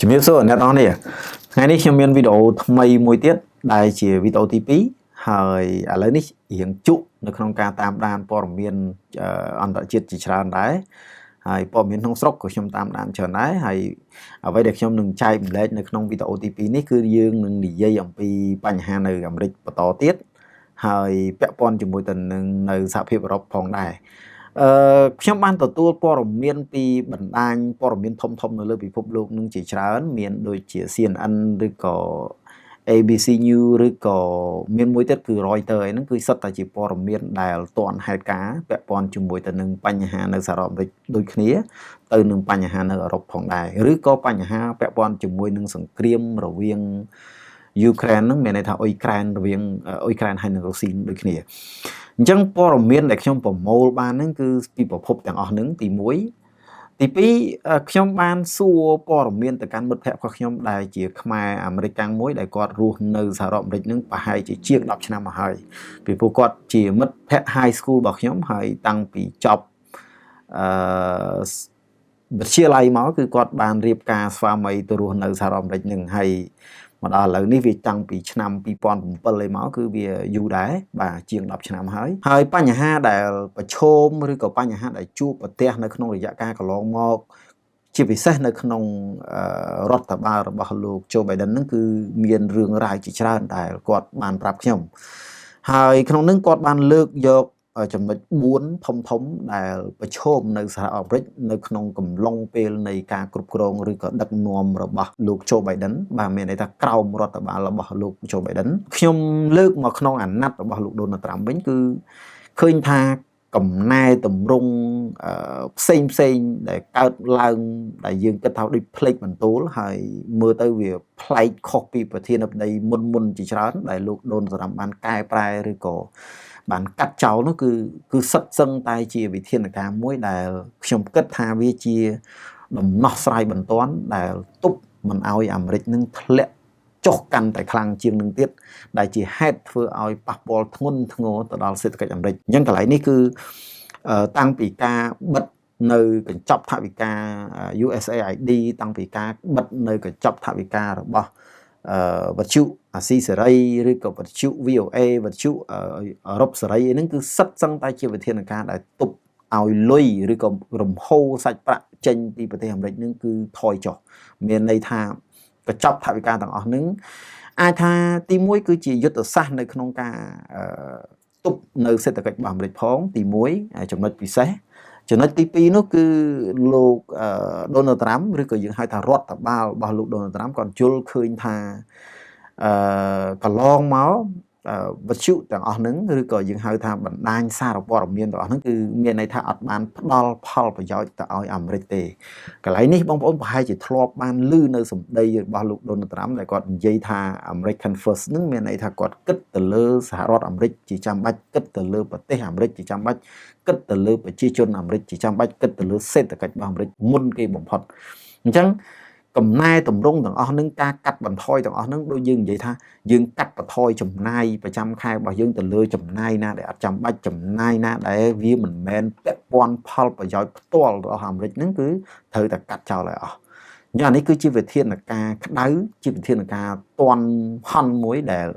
ជំរាបសួរអ្នកទាំងអស់គ្នាថ្ងៃនេះខ្ញុំមានវីដេអូថ្មីមួយទៀតដែលជាវីដេអូទី2ហើយឥឡូវនេះរៀងជក់នៅក្នុងការតាមដានព័ត៌មានអន្តរជាតិជាច្រើនដែរហើយព័ត៌មានក្នុងស្រុកក៏ខ្ញុំតាមដានច្រើនដែរហើយអ្វីដែលខ្ញុំនឹងចែករំលែកនៅក្នុងវីដេអូទី2នេះគឺយើងនឹងនិយាយអំពីបញ្ហានៅអាមេរិកបន្តទៀតហើយពាក់ព័ន្ធជាមួយទៅនឹងនៅសហភាពអឺរ៉ុបផងដែរអឺខ្ញុំបានទទួលព័ត៌មានពីបណ្ដាញព័ត៌មានធំៗនៅលើពិភពលោកនឹងជាច្រើនមានដូចជា CNN ឬក៏ ABC News ឬក៏មានមួយទៀតគឺ Reuters អីហ្នឹងគឺសុទ្ធតែជាព័ត៌មានដែលទាន់ហេតុការណ៍ពាក់ព័ន្ធជាមួយទៅនឹងបញ្ហានៅសហរដ្ឋអាមេរិកដូចគ្នាទៅនឹងបញ្ហានៅអឺរ៉ុបផងដែរឬក៏បញ្ហាពាក់ព័ន្ធជាមួយនឹងសង្គ្រាមរវាងយូក្រែនហ្នឹងមានន័យថាអ៊ុយក្រែនរវាងអ៊ុយក្រែនហើយនិងរុស្ស៊ីដូចគ្នាអញ្ចឹងព័ត៌មានដែលខ្ញុំប្រមូលបានហ្នឹងគឺពីប្រភពទាំងអស់ហ្នឹងទី1ទី2ខ្ញុំបានសួរព័ត៌មានទៅកាន់មិត្តភ័ក្តិរបស់ខ្ញុំដែលជាខ្មែរអាមេរិកកាំងមួយដែលគាត់រស់នៅសហរដ្ឋអាមេរិកនឹងប្រហែលជាជាង10ឆ្នាំមកហើយពីព្រោះគាត់ជាមិត្តភ័ក្តិ high school របស់ខ្ញុំហើយតាំងពីចប់អឺវិទ្យាល័យមកគឺគាត់បានរៀបការស្វាមីទៅរស់នៅសហរដ្ឋអាមេរិកនឹងហើយមកដល់ឥឡូវនេះវាតាំងពីឆ្នាំ2007ឯមកគឺវាយូរដែរបាទជាង10ឆ្នាំហើយហើយបញ្ហាដែលប្រឈមឬក៏បញ្ហាដែលជួបប្រទះនៅក្នុងរយៈកាលកន្លងមកជាពិសេសនៅក្នុងរដ្ឋបាលរបស់លោកโจ Biden ហ្នឹងគឺមានរឿងរ៉ាវជាច្រើនដែលគាត់បានប្រាប់ខ្ញុំហើយក្នុងនឹងគាត់បានលើកយកចំណុច4ធំធំដែលប្រឈមនៅសហរដ្ឋអាមេរិកនៅក្នុងកំឡុងពេលនៃការគ្រប់គ្រងឬក៏ដឹកនាំរបស់លោកโจ Biden បាទមានន័យថាក្រោមរដ្ឋបាលរបស់លោកโจ Biden ខ្ញុំលើកមកក្នុងអាណត្តិរបស់លោក Donald Trump វិញគឺឃើញថាកំណែតម្រង់ផ្សេងផ្សេងដែលកើតឡើងដែលយើងគិតថាដូចផ្លេកបន្ទោលហើយមើលទៅវាប្លែកខុសពីប្រធានាធិបតីមុនមុនជាច្រើនដែលលោកដូណាល់ត្រាំបានកែប្រែឬក៏បានកាត់ចោលនោះគឺគឺសិតសឹងតែជាវិធានការមួយដែលខ្ញុំគិតថាវាជាដំណោះស្រាយបន្ទាន់ដែលទប់មិនឲ្យអាមេរិកនឹងធ្លាក់ចុះកាន់តែខ្លាំងជាងនឹងទៀតដែលជាហេតុធ្វើឲ្យប៉ះពាល់ធ្ងន់ធ្ងរទៅដល់សេដ្ឋកិច្ចអាមេរិកអញ្ចឹងកន្លែងនេះគឺតាំងពីការបិទនៅកញ្ចប់ថវិកា USAID តាំងពីការបិទនៅកញ្ចប់ថវិការបស់វិទ្យុអាស៊ីសេរីឬក៏វិទ្យុ VOA វិទ្យុអឺរ៉ុបសេរីហ្នឹងគឺសិតសឹងតែជាវិធានការដែលទប់ឲ្យលុយឬក៏រំហូរសាច់ប្រាក់ចេញពីប្រទេសអាមេរិកហ្នឹងគឺថយចុះមានន័យថាកញ្ចប់ថវិកាទាំងអស់ហ្នឹងអាចថាទី1គឺជាយុទ្ធសាស្ត្រនៅក្នុងការទប់នៅសេដ្ឋកិច្ចរបស់អាមេរិកផងទី1ចំណុចពិសេសចំណុចទី2នោះគឺលោកដូណាល់ត្រាំឬក៏យើងហៅថារដ្ឋបាលរបស់លោកដូណាល់ត្រាំគាត់យល់ឃើញថាអឺកន្លងមកវិទ្យុទាំងអស់ហ្នឹងឬក៏យើងហៅថាបណ្ដាញសារព័ត៌មានទាំងអស់ហ្នឹងគឺមានន័យថាអត់បានផ្ដល់ផលប្រយោជន៍ទៅឲ្យអាមេរិកទេកន្លែងនេះបងប្អូនប្រហែលជាធ្លាប់បានឮនៅសម្ដីរបស់លោកដូណាល់ត្រាំដែលគាត់និយាយថា American First ហ្នឹងមានន័យថាគាត់គិតទៅលើសហរដ្ឋអាមេរិកជាចាំបាច់គិតទៅលើប្រទេសអាមេរិកជាចាំបាច់គិតទៅលើប្រជាជនអាមេរិកជាចាំបាច់គិតទៅលើសេដ្ឋកិច្ចរបស់អាមេរិកមុនគេបំផុតអញ្ចឹងកំណែតម្រង់ទាំងអស់នឹងការកាត់បន្ថយទាំងអស់នឹងដូចយើងនិយាយថាយើងកាត់បន្ថយចំណាយប្រចាំខែរបស់យើងទៅលើចំណាយណាដែលអត់ចាំបាច់ចំណាយណាដែលវាមិនមែនពាក់ព័ន្ធផលប្រយោជន៍ផ្ទាល់របស់អាមេរិកហ្នឹងគឺត្រូវតែកាត់ចោលឲ្យអស់អញ្ចឹងអានេះគឺជាវិធានការក្តៅជាវិធានការតន់ហន់មួយដែល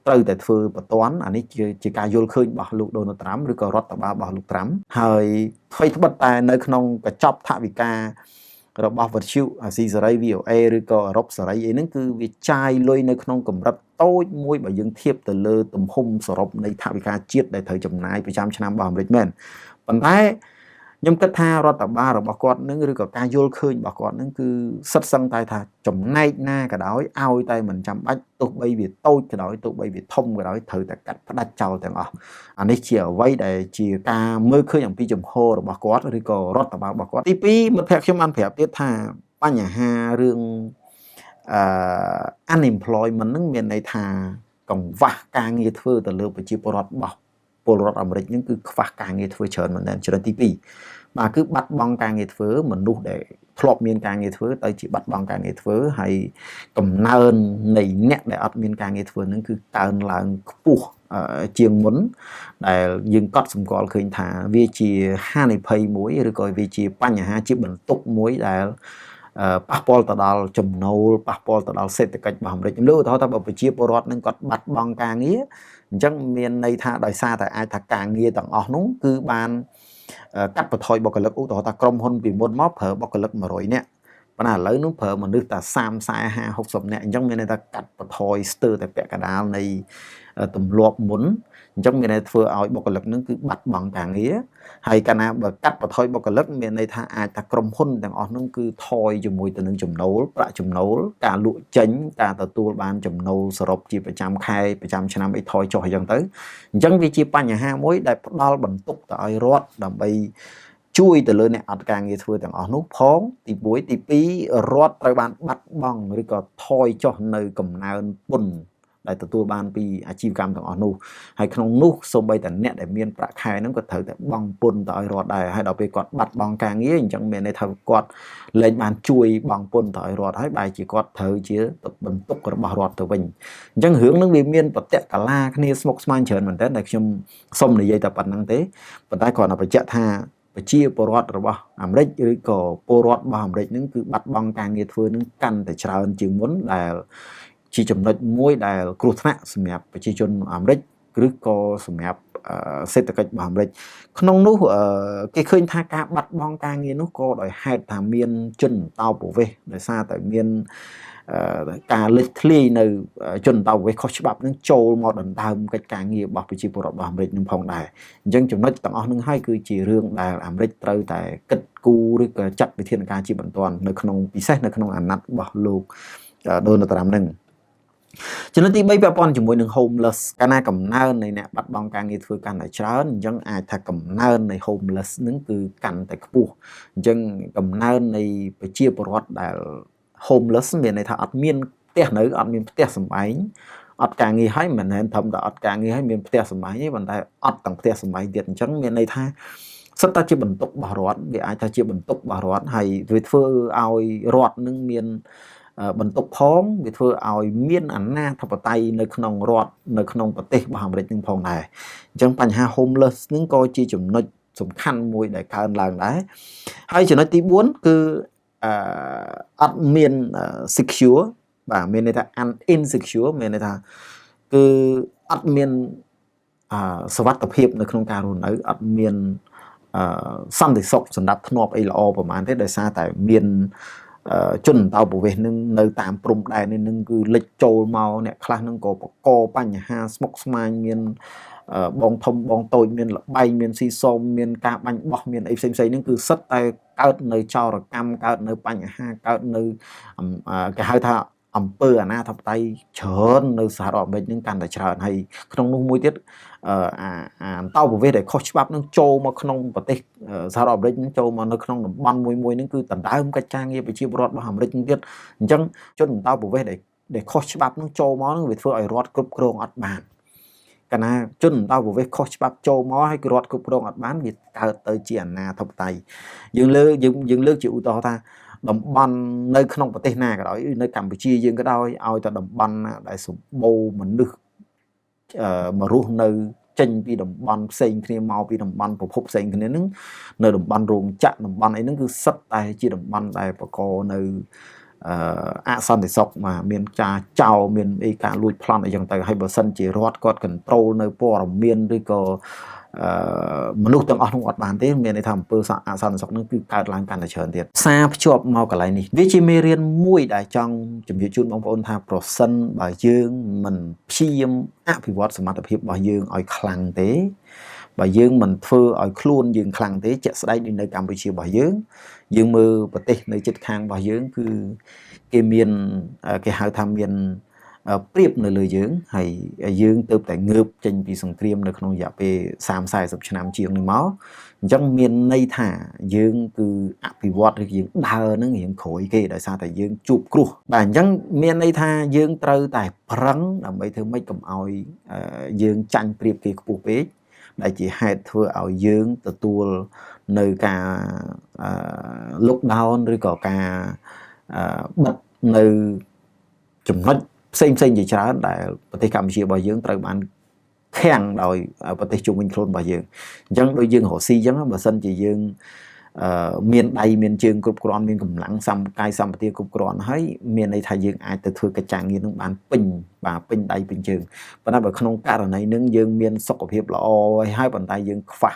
ត្រូវតែធ្វើបន្ទាន់អានេះជាជាការយល់ឃើញរបស់លោកដូណាល់ត្រាំឬក៏រដ្ឋបាលរបស់លោកត្រាំហើយថ្មីត្បិតតែនៅក្នុងកញ្ចប់ថវិការបស់វិទ្យុអាស៊ីសេរី VOA ឬក៏អឺរ៉ុបសេរីអីហ្នឹងគឺវាចាយលុយនៅក្នុងកម្រិតតូចមួយបើយើងធៀបទៅលើទំហំសរុបនៃថវិកាជាតិដែលត្រូវចំណាយប្រចាំឆ្នាំរបស់អាមេរិកមែនប៉ុន្តែខ្ញុំគិតថារដ្ឋបាលរបស់គាត់នឹងឬក៏ការយល់ឃើញរបស់គាត់នឹងគឺសិតសឹងតែថាចំណែកណាក៏ដោយឲ្យតែមិនចាំបាច់ទោះបីវាតូចក៏ដោយទោះបីវាធំក៏ដោយត្រូវតែកាត់ផ្ដាច់ចោលទាំងអស់អានេះជាអ្វីដែលជាការមើលឃើញអំពីចំហរបស់គាត់ឬក៏រដ្ឋបាលរបស់គាត់ទី2មិត្តភក្តិខ្ញុំបានប្រាប់ទៀតថាបញ្ហារឿងអឺ unemployment ហ្នឹងមានន័យថាកង្វះការងារធ្វើទៅលើប្រជាពលរដ្ឋរបស់ពលរដ្ឋអាមេរិកហ្នឹងគឺខ្វះការងារធ្វើច្រើនមែនទែនច្រើនទី2បាទគឺបាត់បង់ការងារធ្វើមនុស្សដែលធ្លាប់មានការងារធ្វើទៅជាបាត់បង់ការងារធ្វើហើយកំណើននៃអ្នកដែលអត់មានការងារធ្វើហ្នឹងគឺកើនឡើងខ្ពស់ជាងមុនដែលយើងកត់សម្គាល់ឃើញថាវាជាហានិភ័យមួយឬក៏វាជាបញ្ហាជាបន្ទុកមួយដែល ប៉ះពាល់ទៅដល់ចំណូលប៉ះពាល់ទៅដល់សេដ្ឋកិច្ចរបស់អាមេរិកខ្ញុំលើកឧទាហរណ៍ថាបើប្រជាពលរដ្ឋនឹងគាត់បាត់បង់ការងារអញ្ចឹងមានន័យថាដោយសារតែអាចថាការងារទាំងអស់នោះគឺបានកាត់បន្ថយបុគ្គលិកឧទាហរណ៍ថាក្រុមហ៊ុនពីមុនមកប្រើបុគ្គលិក100នាក់ប៉ុន្តែឥឡូវនោះប្រើមនុស្សតែ30 40 50 60នាក់អញ្ចឹងមានន័យថាកាត់បន្ថយស្ទើរតែពាក់កណ្ដាលនៃទម្លាប់មុនអញ្ចឹងមានន័យធ្វើឲ្យបុគ្គលិកនឹងគឺបាត់បង់ការងារហើយកាលណាបើកាត់បន្ថយបុគ្គលិកមានន័យថាអាចថាក្រុមហ៊ុនទាំងអស់នោះគឺថយជាមួយទៅនឹងចំណូលប្រាក់ចំណូលការលក់ចេញការទទួលបានចំណូលសរុបជាប្រចាំខែប្រចាំឆ្នាំអីថយចុះអញ្ចឹងទៅអញ្ចឹងវាជាបញ្ហាមួយដែលផ្ដល់បន្ទុកទៅឲ្យរដ្ឋដើម្បីជួយទៅលើអ្នកអត់ការងារធ្វើទាំងអស់នោះផងទី1ទី2រដ្ឋត្រូវបានបាត់បង់ឬក៏ថយចុះនៅកំណើនពន្ធដែលទទួលបានពីអាជីវកម្មទាំងអស់នោះហើយក្នុងនោះសូម្បីតែអ្នកដែលមានប្រាក់ខែហ្នឹងក៏ត្រូវតែបង់ពន្ធទៅឲ្យរដ្ឋដែរហើយដល់ពេលគាត់បាត់បង់ការងារអញ្ចឹងមានន័យថាគាត់លែងបានជួយបង់ពន្ធទៅឲ្យរដ្ឋហើយបែរជាគាត់ត្រូវជាបន្ទុករបស់រដ្ឋទៅវិញអញ្ចឹងរឿងហ្នឹងវាមានប្រតិកលាគ្នាស្មុគស្មាញច្រើនមែនទែនដែលខ្ញុំសូមនិយាយតែប៉ុណ្្នឹងទេប៉ុន្តែគ្រាន់តែបញ្ជាក់ថាប្រជាពលរដ្ឋរបស់អាមេរិកឬក៏ពលរដ្ឋរបស់អាមេរិកហ្នឹងគឺបាត់បង់ការងារធ្វើហ្នឹងកាន់តែច្រើនជាងមុនដែលជាចំណុចមួយដែលគ្រោះថ្នាក់សម្រាប់ប្រជាជនអាមេរិកឬក៏សម្រាប់សេដ្ឋកិច្ចរបស់អាមេរិកក្នុងនោះគេឃើញថាការបាត់បង់ការងារនោះក៏ដោយហេតុថាមានជនតោប្រវេសន៍ដោយសារតែមានការលេចធ្លាយនៅជនតោប្រវេសន៍ខុសច្បាប់នឹងចូលមកដណ្ដើមកិច្ចការងាររបស់ប្រជាពលរដ្ឋរបស់អាមេរិកនឹងផងដែរអញ្ចឹងចំណុចទាំងអស់នឹងហើយគឺជារឿងដែលអាមេរិកត្រូវតែគិតគូរឬក៏ចាត់វិធានការជាបន្ទាន់នៅក្នុងពិសេសនៅក្នុងអាណត្តិរបស់លោកដូណាល់ត្រាំនឹងចំណុចទី3ពាក់ព័ន្ធជាមួយនឹង homeless កាលណាកំណើននៃអ្នកបាត់បង់ការងារធ្វើកាន់តែច្រើនអញ្ចឹងអាចថាកំណើននៃ homeless នឹងគឺកាន់តែខ្ពស់អញ្ចឹងកំណើននៃប្រជាពលរដ្ឋដែល homeless មានន័យថាអត់មានផ្ទះនៅអត់មានផ្ទះសម្បែងអត់ការងារហើយមិនមែនត្រឹមតែអត់ការងារហើយមានផ្ទះសម្បែងទេប៉ុន្តែអត់ទាំងផ្ទះសម្បែងទៀតអញ្ចឹងមានន័យថាសិតតែជាបន្ទុករបស់រដ្ឋវាអាចថាជាបន្ទុករបស់រដ្ឋហើយវាធ្វើឲ្យរដ្ឋនឹងមានបន្ទុកផងវាធ្វើឲ្យមានអាណាធិបតេយ្យនៅក្នុងរដ្ឋនៅក្នុងប្រទេសរបស់អាមេរិកនឹងផងដែរអញ្ចឹងបញ្ហា homeless នឹងក៏ជាចំណុចសំខាន់មួយដែលកើនឡើងដែរហើយចំណុចទី4គឺអត់មាន secure បាទមានន័យថា insecure មានន័យថាគឺអត់មានសុវត្ថិភាពនៅក្នុងការរស់នៅអត់មានសន្តិសុខសម្រាប់ធ្នាប់អីល្អប្រហែលទេដោយសារតែមានជនតោប្រវេសនឹងនៅតាមព្រំដែននេះនឹងគឺលិចចូលមកអ្នកខ្លះនឹងក៏បកបញ្ហាស្មុគស្មាញមានបងធំបងតូចមានលបែងមានស៊ីសុំមានការបាញ់បោះមានអីផ្សេងផ្សេងហ្នឹងគឺសិតតែកើតនៅចោរកម្មកើតនៅបញ្ហាកើតនៅគេហៅថាអំពើអាណាធិបតេយ្យច្រើននៅសហរដ្ឋអាមេរិកនឹងកាន់តែច្រើនហើយក្នុងនោះមួយទៀតអាអាអន្តោប្រវេសន៍ដែលខុសច្បាប់នឹងចូលមកក្នុងប្រទេសសហរដ្ឋអាមេរិកនឹងចូលមកនៅក្នុងតំបន់មួយមួយនឹងគឺដណ្ដើមកិច្ចការងារប្រជាពលរដ្ឋរបស់អាមេរិកនឹងទៀតអញ្ចឹងជនអន្តោប្រវេសន៍ដែលខុសច្បាប់នឹងចូលមកនឹងវាធ្វើឲ្យរដ្ឋគ្រប់គ្រងអត់បានកាលណាជនអន្តោប្រវេសន៍ខុសច្បាប់ចូលមកហើយរដ្ឋគ្រប់គ្រងអត់បានវាកើតទៅជាអាណាធិបតេយ្យយើងលើកយើងលើកជាឧទាហរណ៍ថាតំបន់នៅក្នុងប្រទេសណាក៏ដោយនៅកម្ពុជាយើងក៏ដោយឲ្យតែតំបន់ណាដែលសម្បូរមនុស្សមករស់នៅចេញពីតំបន់ផ្សេងគ្នាមកពីតំបន់ប្រភពផ្សេងគ្នាហ្នឹងនៅតំបន់រោងចក្រតំបន់អីហ្នឹងគឺសិតតែជាតំបន់ដែលបកនៅអសន្តិសុខបាទមានការចោលមានអីការលួចប្លន់អីចឹងទៅហើយបើសិនជារដ្ឋគាត់ control នៅព័ត៌មានឬក៏មនុស្សទាំងអស់នោះអត់បានទេមានន័យថាអំពើអសន្តិសុខនឹងគឺកើតឡើងកាន់តែច្រើនទៀតសារភ្ជាប់មកកន្លែងនេះវាជាមេរៀនមួយដែលចង់ជម្រាបជូនបងប្អូនថាប្រសិនបើយើងមិនព្យាយាមអភិវឌ្ឍសមត្ថភាពរបស់យើងឲ្យខ្លាំងទេបើយើងមិនធ្វើឲ្យខ្លួនយើងខ្លាំងទេជាក់ស្ដែងដូចនៅកម្ពុជារបស់យើងយើងមើលប្រទេសនៅជិតខាងរបស់យើងគឺគេមានគេហៅថាមានប្រៀបនៅលើយើងហើយយើងទៅតែងើបចេញពីសង្គ្រាមនៅក្នុងរយៈពេល30 40ឆ្នាំជាងនេះមកអញ្ចឹងមានន័យថាយើងគឺអភិវឌ្ឍឬយើងដើរនឹងរៀងក្រោយគេដោយសារតែយើងជួបគ្រោះបាទអញ្ចឹងមានន័យថាយើងត្រូវតែប្រឹងដើម្បីធ្វើម៉េចកុំឲ្យយើងចាញ់ប្រៀបគេខ្ពស់ពេកដែលជាហេតុធ្វើឲ្យយើងទទួលនៅការ lockdown ឬក៏ការបិទនៅចំណុចផ្សេងផ្សេងជាច្រើនដែលប្រទេសកម្ពុជារបស់យើងត្រូវបានខាំងដោយប្រទេសជុំវិញខ្លួនរបស់យើងអញ្ចឹងដូចយើងរកស៊ីអញ្ចឹងបើសិនជាយើង មានដៃមានជើងគ្រប់គ្រាន់មានកម្លាំងសម្កាយសម្បទាគ្រប់គ្រាន់ហើយមានន័យថាយើងអាចទៅធ្វើកិច្ចការងារនឹងបានពេញបាទពេញដៃពេញជើងប៉ុន្តែបើក្នុងករណីនឹងយើងមានសុខភាពល្អហើយប៉ុន្តែយើងខ្វះ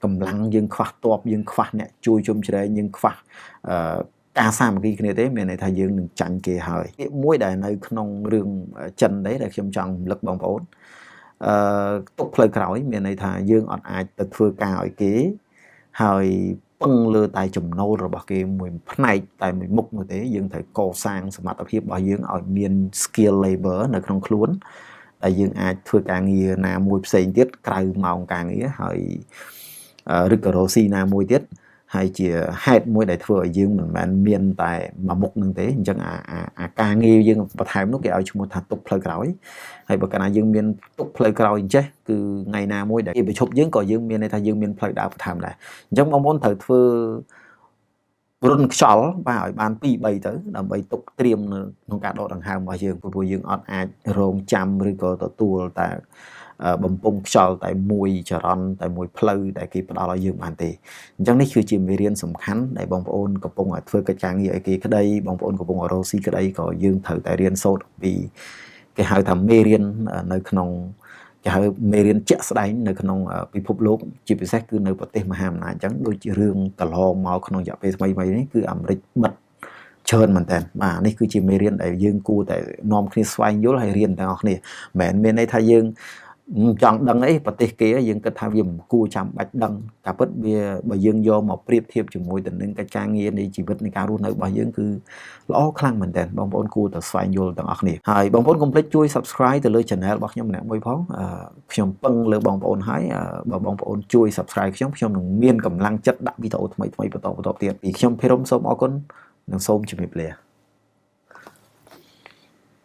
កម្លាំងយើងខ្វះទ័ពយើងខ្វះអ្នកជួយជុំជ្រែងយើងខ្វះការសាមគ្គីគ្នាទេមានន័យថាយើងនឹងចាញ់គេហើយពាក្យមួយដែលនៅក្នុងរឿងចិនដែរដែលខ្ញុំចង់រំលឹកបងប្អូនទុកផ្លូវក្រោយមានន័យថាយើងអត់អាចទៅធ្វើការឲ្យគេហើយពឹងលើតែចំណូលរបស់គេមួយផ្នែកតែមួយមុខនោះទេយើងត្រូវកសាងសមត្ថភាពរបស់យើងឲ្យមាន skill labor នៅក្នុងខ្លួនដែលយើងអាចធ្វើការងារណាមួយផ្សេងទៀតក្រៅម៉ោងការងារហើយឬក៏រកស៊ីណាមួយទៀតហើយជាហេតុមួយដែលធ្វើឲ្យយើងមិនមែនមានតែមួយមុខនឹងទេអញ្ចឹងអាអាការងារយើងបន្ថែមនោះគេឲ្យឈ្មោះថាទុកផ្លូវក្រោយហើយបើកាលណាយើងមានទុកផ្លូវក្រោយអញ្ចេះគឺថ្ងៃណាមួយដែលគេប្រឈប់យើងក៏យើងមានន័យថាយើងមានផ្លូវដើរបន្ថែមដែរអញ្ចឹងបងប្អូនត្រូវធ្វើរុនខ្យល់បាទឲ្យបាន2 3ទៅដើម្បីទុកត្រៀមនៅក្នុងការដកដង្ហើមរបស់យើងព្រោះយើងអត់អាចរងចាំឬក៏ទទួលតែបំពង់ខ្យល់តែមួយចរន្តតែមួយផ្លូវដែលគេផ្ដល់ឲ្យយើងបានទេអញ្ចឹងនេះគឺជាមេរៀនសំខាន់ដែលបងប្អូនកំពុងតែធ្វើកិច្ចការងារឲ្យគេក្តីបងប្អូនកំពុងរកស៊ីក្តីក៏យើងត្រូវតែរៀនសូត្រពីគេហៅថាមេរៀននៅក្នុងគេហៅមេរៀនជាក់ស្ដែងនៅក្នុងពិភពលោកជាពិសេសគឺនៅប្រទេសមហាអំណាចអញ្ចឹងដូចជារឿងកន្លងមកក្នុងរយៈពេលថ្មីៗនេះគឺអាមេរិកបិទច្រើនមែនតើបាទនេះគឺជាមេរៀនដែលយើងគួរតែនាំគ្នាស្វែងយល់ហើយរៀនទាំងអស់គ្នាមិនមែនមានន័យថាយើងចង់ដឹងអីប្រទេសគេយើងគិតថាវាមិនគួរចាំបាច់ដឹងការពិតវាបើយើងយកមកប្រៀបធៀបជាមួយទៅនឹងកិច្ចការងារនៃជីវិតនៃការរស់នៅរបស់យើងគឺល្អខ្លាំងមែនទែនបងប្អូនគួរតែស្វែងយល់ទាំងអស់គ្នាហើយបងប្អូនកុំភ្លេចជួយ Subscribe ទៅលើ Channel របស់ខ្ញុំម្នាក់មួយផងខ្ញុំពឹងលើបងប្អូនហើយបើបងប្អូនជួយ Subscribe ខ្ញុំខ្ញុំនឹងមានកម្លាំងចិត្តដាក់វីដេអូថ្មីៗបន្តបន្តទៀតពីខ្ញុំភិរមសូមអរគុណនិងសូមជម្រាបលា។